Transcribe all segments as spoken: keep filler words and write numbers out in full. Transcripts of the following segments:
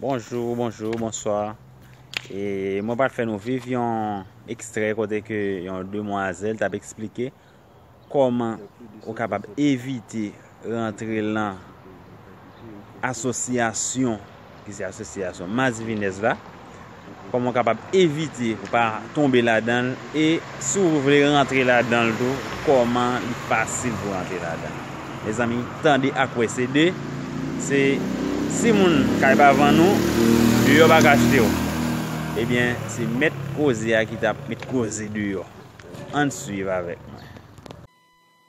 Bonjou, bonjou, bonswa. E mwen pral fè nou viv yon ekstrè kote ke yon demwazèl t ap eksplike kòman ou kapab evite rantre lan asosyasyon, ki se asosyasyon Madivinèz la, kòman w kapab evite pou pa tonbe ladan l, e si w vle rantre ladan l tou, kòman li fasil pou rantre ladan l. Mezanmi, tande ak wè se de, se si moun kay pa vann ou, deyò pa ka achte w. Ebyen, se mèt koze a ki t ap met koze deyò. Ann swiv avèk mwen.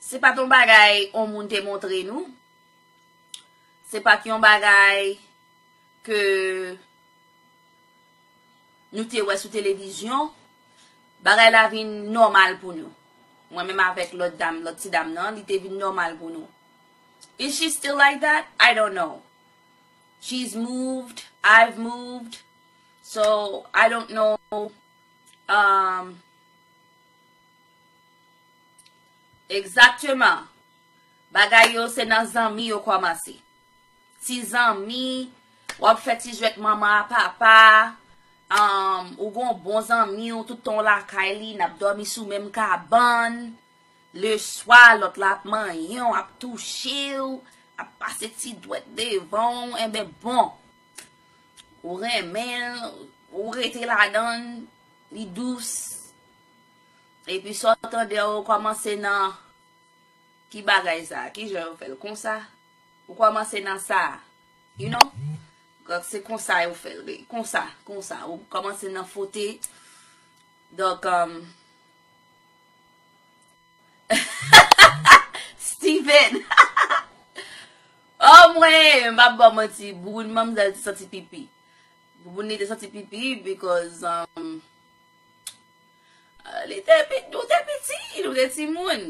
Se pa t yon bagay yon moun te montre nou. Se pa t yon bagay ke nou te wè sou televizyon. Bagay la vin nòmal pou nou. Mwen menm avèk lòt dam, lòt ti dam nan, li te vin nòmal pou nou. Is she still like that? I don't know. She's moved, I've moved. So, I don't know. Um, Egzakteman. Bagay yo se nan zanmi yo kòmanse. Ti zanmi, w ap fè ti jwèt manman a papa, um, ou gon bon zanmi w, tout tan w lakay li, n ap dòmi sou menm kabann. Leswa, lòt la ap manyen w, ap touche w, ap pase ti dwèt devan w, enben bon. Ou renmen l, ou rete ladan l, li dous. Epi sa w tande ou kòmanse nan ki bagay sa, ki jan yo fè l konsa, ou kòmanse nan sa, you know, se konsa yo fè l, konsa, konsa, ou kòmanse nan fote, donk, um, Steven, oh mwen, m ap ba w manti, bouboun manmzèl te santi pipi, bouboun li te santi pipi, because, um, li te, nou te piti, nou te timoun.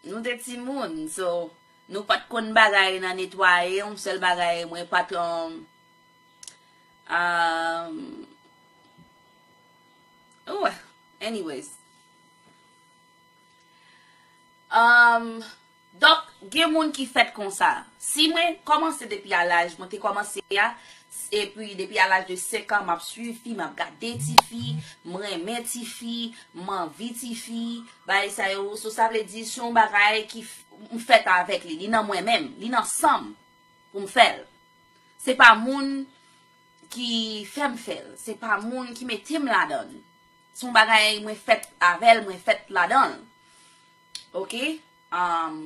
Nou te timoun, so, nou pa t konn bagay nan netwaye, yon sèl bagay, mwen pa t, um, um, oh, anyways. Um, donk, gen moun ki fèt konsa. Si mwen kòmanse depi a laj mwen te kòmanse a, epi depi a laj de senk an, m ap swiv fi, m ap gade ti fi, m renmen ti fi, m anvi ti fi, bagay sa yo. So, sa vle di, se yon bagay ki m fèt avèk li, li nan mwen menm, li nan san m pou m fè l. Se pa moun ki fè m fè l, se pa moun ki mete m ladan l. Se yon bagay mwen fèt avè l, mwen fèt ladan l. Oke? Um,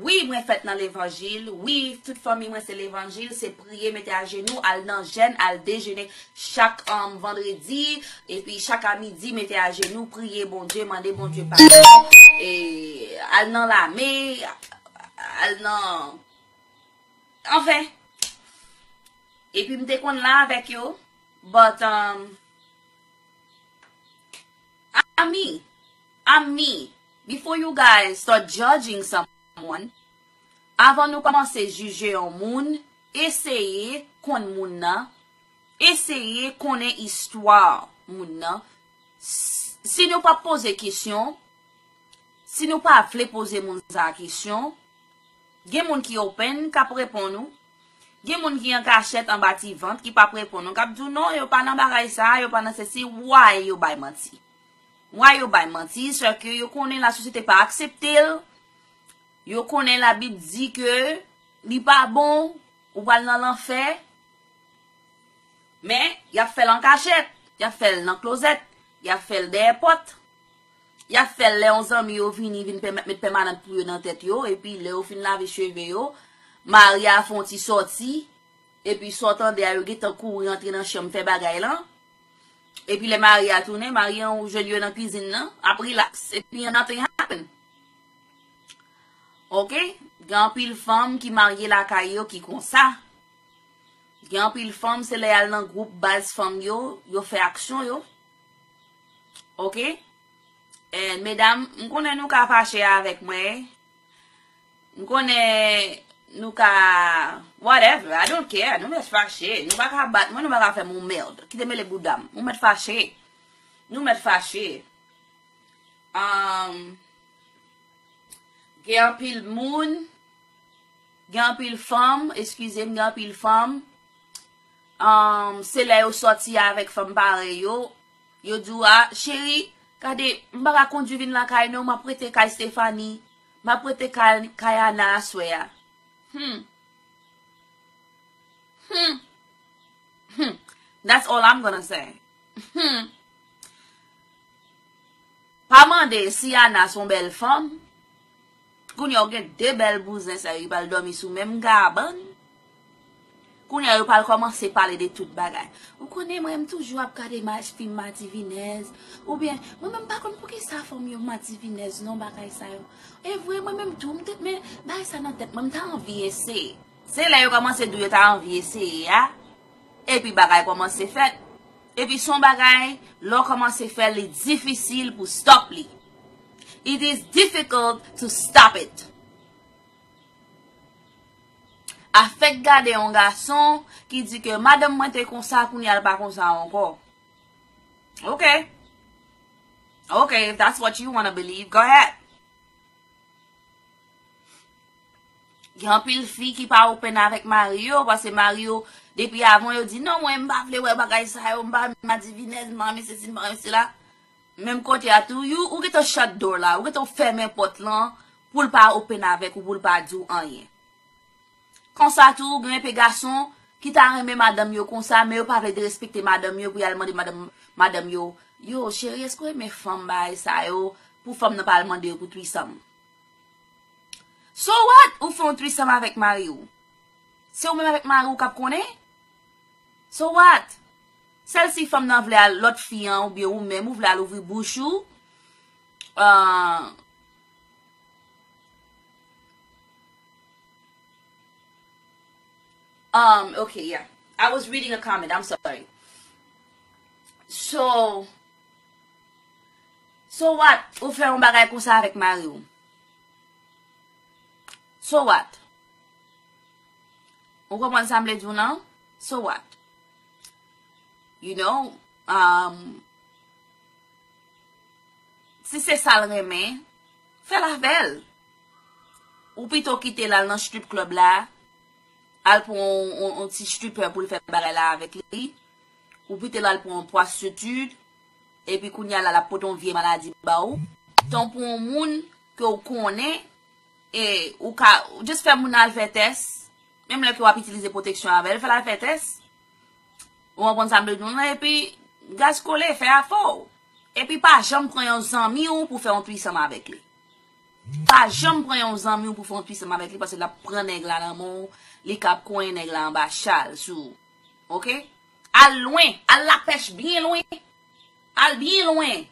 wi, mwen fèt nan levanjil. Wi, tout fanmi mwen se levanjil. Se priye, mete ajenou, al nan jèn, al dejene chak, um, vandredi. Epi chak a midi, mete ajenou, priye Bondye, mande Bondye padon. E al nan lame, al nan, anfen. Epi m te konn la avèk yo. But, um, ami, ami, before you guys start judging someone, avan nou kòmanse jije yon moun, eseye konn moun nan, eseye konnen istwa moun nan. Si nou pa poze kesyon, si nou pa vle poze moun sa kesyon, gen moun ki open k ap reponn ou. Gen moun ki an kachèt anba ti vant ki p ap reponn ou, k ap di w non, yo pa nan bagay sa, yo pa nan sesi, why yo bay manti? Why yo bay manti? Sè ke yo konnen lasosyete pa aksepte l. Yo konnen Labib di ke li pa bon, ou pral nan lanfè. Men, y ap fè l an kachèt, y ap fè l nan klozèt, y ap fè l dèyè pòt. Y ap fè l lè yon zanmi yo vini, vin pèmèt met pèmanant pou yo nan tèt yo, epi lè yo fin lave cheve yo, mari a fè yon ti sòti, epi sa w tande a yo gentan kouri antre nan chanm fè bagay lan. Epi lè mari a tounen, mari an ou jwenn yo nan kwizin nan, ap rilaks, epi nothing happen. Oke? Gen anpil fanm ki marye lakay yo ki konsa. Gen anpil fanm, se lè y al nan gwoup baz fanm yo, yo fè aksyon yo. Oke? And medam, m konnen nou ka fache avèk mwen. M konnen nou ka, whatever, I don't care. Nou mèt fache. Nou pa ka bat mwen, nou pa ka fè m yon mèd. Kite mele bouda m. Nou mèt fache. Nou mèt fache. Um, gen anpil moun, gen anpil fanm, eskize m, gen anpil fanm um, se lè yo sòti avèk fanm parèy yo, yo di w, a, cheri, gade, m pa ka kondui vin lakay non, m ap rete kay Stephanie, m ap rete kay, kay Ana aswè a. Hmm. Hmm. Hmm. That's all I'm gonna say. Hmm. Pa mande si Ana se yon bèl fanm. Kounye a w gen de bèl bouzen sa yo ki pral dòmi sou menm kabann. Kounye a yo pral kòmanse pale de tout bagay. Ou konnen mwen m toujou ap gade ma, fim madivinèz. Oubyen, mwen menm m pa konn poukisa fanm yo madivinèz non bagay sa yo. E vre, mwen menm tou, m te, men bagay sa nan tèt mwen, m ta anvi eseye. Se lè yo kòmanse di w yo ta anvi eseye a, epi bagay kòmanse fèt. Epi se yon bagay, lè w kòmanse fè l, li difisil pou stop li. It is difficult to stop it. A fèk gade yon gason ki di ke madanm mwen te konsa, kounye a l pa konsa ankò. Ok. Ok, if that's what you wanna believe, go ahead. Gen anpil fi ki pa open avèk mari yo, paske mari yo, depi avan yo di, "Non, mwen, m pa vle wè bagay sa yo, m pa madivinèz, m pa renmen sesi, m pa renmen sela." Menm kote a tou, you, ou gentan shut door la, ou gentan fèmen pòt lan, pou l pa open avèk ou, pou l pa di w anyen. Konsa tou, gen enpe gason ki ta renmen madanm yo konsa, men yo pa vle derespekte madanm yo, pou y al mande madanm, madanm yo, "Yo, cheri, èske w renmen fanm bagay sa yo?" Pou fanm nan pa al mande yo pou trisòm. So what? Ou fè yon trisòm avèk mari w. Se ou menm avèk mari w k ap konnen? So what? Sèl si fanm nan vle al, lòt fi an, oubyen ou menm, ou vle al ouvri bouch ou. Ah, um, okay, yeah. I was reading a comment, I'm sorry. So, so what? Ou fè yon bagay konsa avèk mari w. So what? Ou konprann sa m vle di w nan? So what? You know, um, si se sa l renmen, fè l avè l. Ou pito kite l al nan strip club la, al pran yon, yon, yon ti stripper pou l fè bagay la avèk li. Ou pito l al pran yon pwostitid, epi kounye a la, l ap pote yon vye maladi ba ou. Tan pou yon moun ke w konnen, e ou ka, ou just fè moun nan al fè tès. Menm lè ke w ap itilize pwoteksyon avè l, fè l al fè tès. Ou konprann sa m vle di w lan? Epi, gaz kole, fè afè w. Epi, pa janm pran yon zanmi w pou fè yon trisòm avèk li. Pa janm pran yon zanmi w pou fè yon trisòm avèk li, paske l ap pran nèg la nan men w, li ka ap konyen nèg la anba chal sou ou. Oke? Al lwen, al lapèch byen lwen. Al byen lwen.